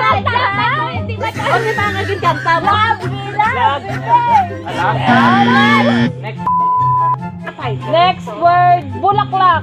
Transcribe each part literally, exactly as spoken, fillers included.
Ano ba ang naging kanta mo? Love, love. Next. Next word, bulaklak.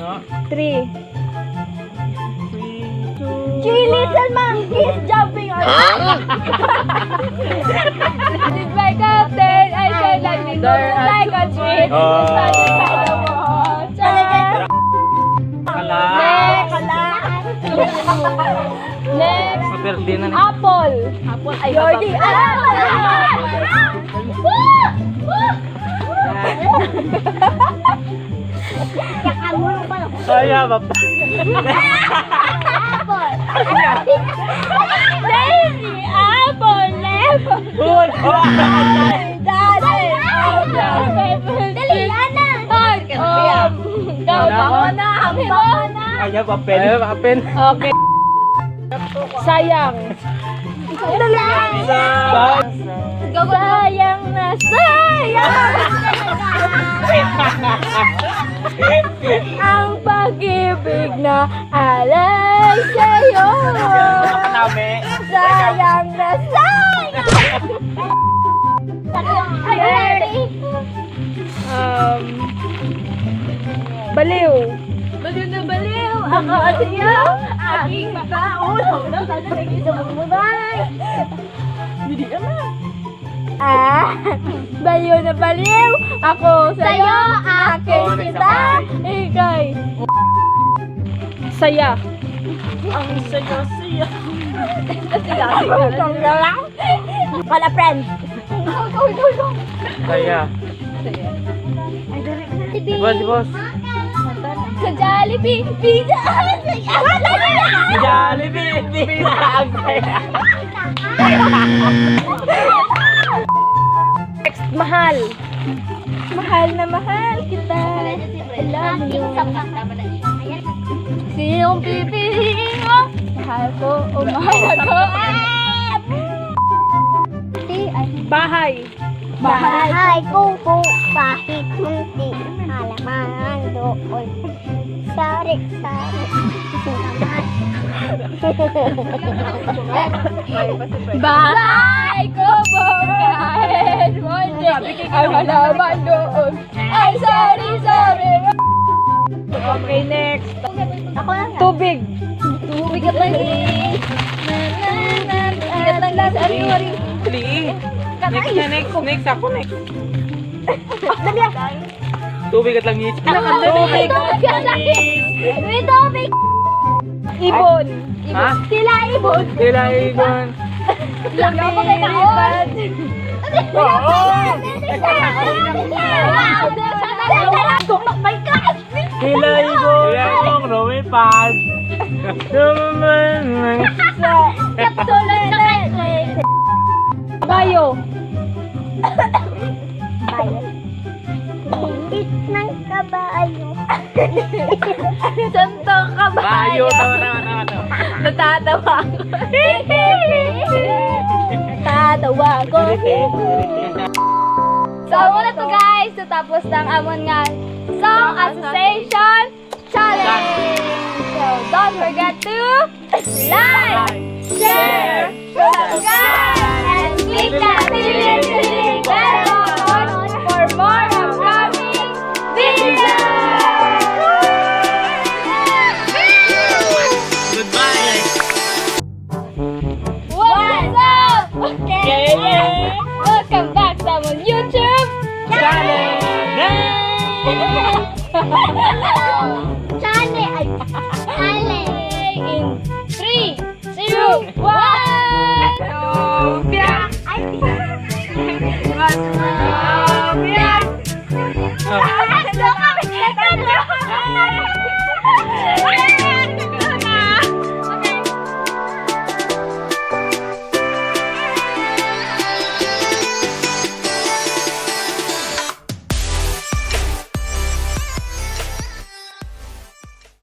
no? Three. Three, two, Three little monkeys jumping on. This is my captain. I feel like we go like a tree. Oh. Standing by the water. Kala. Next. Next. Apple. Apple. Ay, Jordy. Apple. Kaya ba? Apple. Dali, apple, lemon. Hul! Dali, apple. Dali, ana. Ay, um, go, Ano? Go na, go na. Kaya ba, pen? Kaya ba, pen? Okay. Sayang. Sayang na sayang. Ang pag-ibig na alay sa'yo. Nami. Sayang na sayang. Ay, ay, ay. Um, baliw. Baliw na baliw. Ako at iyo. Aking mata. Oh, no, no, no, no, no. Hindi ka na. Ah, baliw na baliw. Ako sa'yo, akin kita. Ikay. Saya. Ang saya-saya. Ang saya-saya. Wala, friend. Kaya. Boss, boss. Sa Jollibee, pizza. Jollibee, pizza. Next, mahal. Mahal na mahal kita. I love you. Sinong pipiliin mo? Mahal ko o mahal ako? Ah! Bahay. Bahay ko po kahit munti. Halaman doon. Sari-sari. Bahay ko po kahit munti. Ang halaman doon. Ay, sorry, sorry. Okay, next. Ako lang. Tubig. Tubig at langis. Tubig at langis. Ari, ari. Dali. Next na, next, next. Ako, next. Dali, ah. Tubig at langis. Ako, tubig at langis. May tubig. Ibon. Ha? Tila ibon. Tila ibon. Lumilipad. Oo. Wow! Oh my God! Tila ibon. Tila ibon, lumipad. Sa katulad na kay Kabayo. Bayo. Init ng kabayo. Santo kabayo. Bayo, tama, tama, tama, tama. Natatawa ako. Natatawa ako. Irite, irite. So, muna to, guys. So, tapos na ang amon nga Song Association Challenge. So, don't forget to like, share, subscribe, and click the tiling-tiling bell button for more upcoming videos. Goodbye. What's up? Okay. Welcome back sa amon YouTube channel. Channel. Wow, yes.